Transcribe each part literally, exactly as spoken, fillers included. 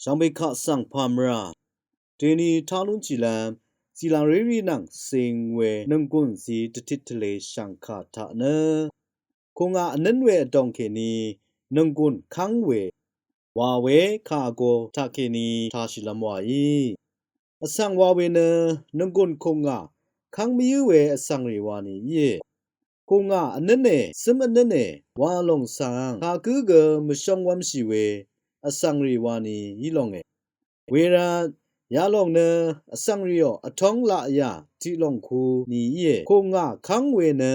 Shvngbe kaq svng pàmvrà deni tá lúnshìlv́m zìlàng rírí nvng cing we nònggùn zí dvtit tvle shv̀ngkà taq nø kùngà vnǿn we vdòng kèní nònggùn kv́ng we wa we kàgø taqkèní tāshìlv́m wàí. Vsvng wa we nø nònggùn kùngà kv́ng mvyǿ we vsvngrì wani íe. Kùngà vnǿne, cǿm vnǿne wa lòng svng kagǿ gø mvshóng wv́mshì we vsvngrì wani í longe. Wervt yalòng nø vsvngrìò vtóng laqyà tiq lòng ku ni íe. Kùngà kv́ng we nø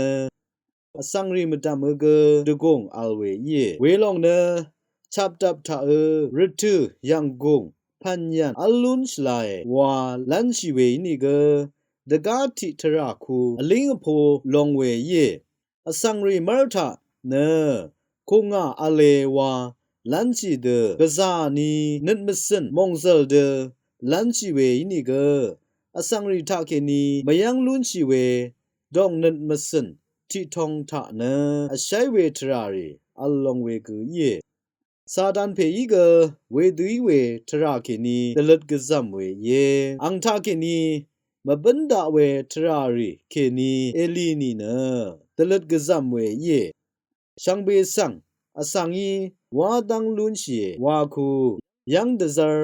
vsvngrì mvdv̀m gø dvgùng vl we íe. Welòng nø chapdap taqø rvtø̀ yv̀nggùng pv̀nyv̀n v́l lún shvlae wa lv́nshì we ínìgø dvgá tiq tvrà ku vlíng vpo long we íe. Vsvngrì mv́r taq nø kùngà v̄le wa lv́nshì dø gvzà ni nøt mvcø̀n mòngzø̀l dø lv́nshì we ínìgø vsvngrì taqkèní mvyv́ng lúnshì we dòng nøt mvcø̀n tiqtong taq nø vsháí we tvrà rì vl long we gø íe. Satan pèí gø wedø í we tvrà kèní dvløt gvzv̀m we íe. Àng taqkèní mvbǿn daq we tvrà rì kèní èlì nìnø dvløt gvzv̀m we íe. Shvngbe svng vsvng í wá dv́ng lúnshìe wa ku yv́ng dvzv́r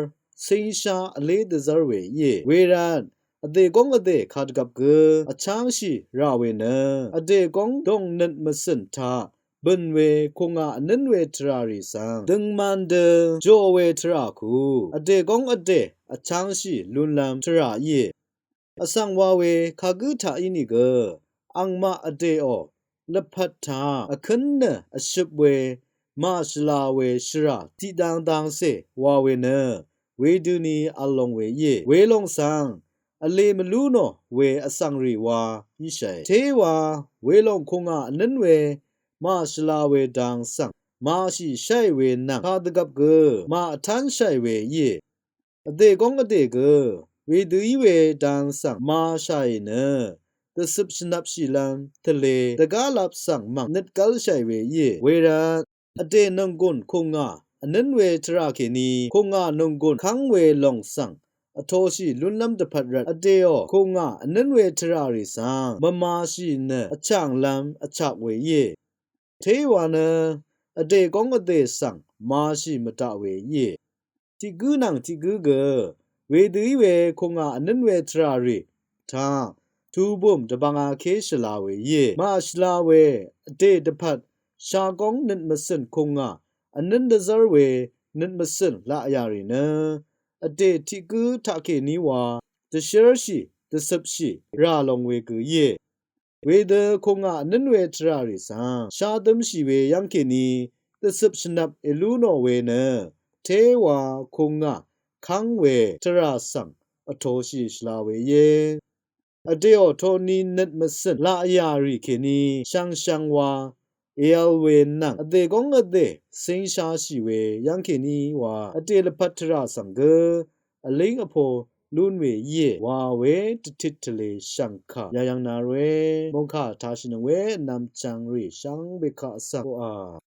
cíngshá vlé dvzv́r we íe. Wervt vdè góng vdè kadvgvp gø vchángshì rà we nø vdè góng dòng nøt mvcø̀n taq bø̀n we kùngà vnǿn we tvrà rì svng døngman dø jò we tvrà ku vdè góng vdè vchángshì lúnlv́m tvrà íe. Vsvng wa we kagǿ taq ínìgø angmaq vdèò lvpat taq vkǿn nø vshøp we màshvla we shvrà tiqdang dangcè wa we nø wedøni vl long we íe. Welòng svng vlē mvlú nò we vsvngrì wa íshàe. Téwa welòng kùngà vnǿn we màshvla we dang svng màshì sháì we nvng kadvgvp gø màvtánshàì we íe. Vdè góng vdè gø wedø í we dang svng màshàì nø dvcøp shvnvpshìlv́m tvle dvgálap svng mv̀ng nøt gv́lshàì we íe. Wervt vdè nònggùn kùngà vnǿn we tvrà kèní kùngà nònggùn kv́ng we lòng svng vtōshì lúnlv́m dvpvt rvt vdèò kùngà vnǿn we tvrà rì svng mvmāshì nø vchànglv́m vchak we íe. Téwa nø vdè góng vdè svng màshì mvdaq we íe. Tiq gǿ nvng tiq gǿ gø wedø í we kùngà vnǿn we tvrà rì taq tubùm dvbvng aké shvla we íe. Màshvla we vdè dvpvt shagóng nøt mvcø̀n kùngà vnǿn dvzv́r we nøt mvcø̀n laqyà rì nø vdè tiq gǿ taqkèní wa dvshérshì dvcøpshì rà long we gø íe. Wedø kùngà vnǿn we tvrà rì svng shadømshì we yv́ng kèní dvcøp shvnvp èlú nò we nø téwa kùngà kv́ng we tvrà svng vtōshì shvla we íe. Vdèò toni nøt mvcø̀n laqyà rì kèní shvngshvng wa èvl we nvng vdè góng vdè cíngshashì we yv́ng kèní wa vdè lvpat tvrà svng gø vlíng vpo lún we íe wa we dvtit tvle shv̀ngkà yayvng na ré mòngkà tāshìnøng we vnvm chvngrì shvngbe kaq svng oqà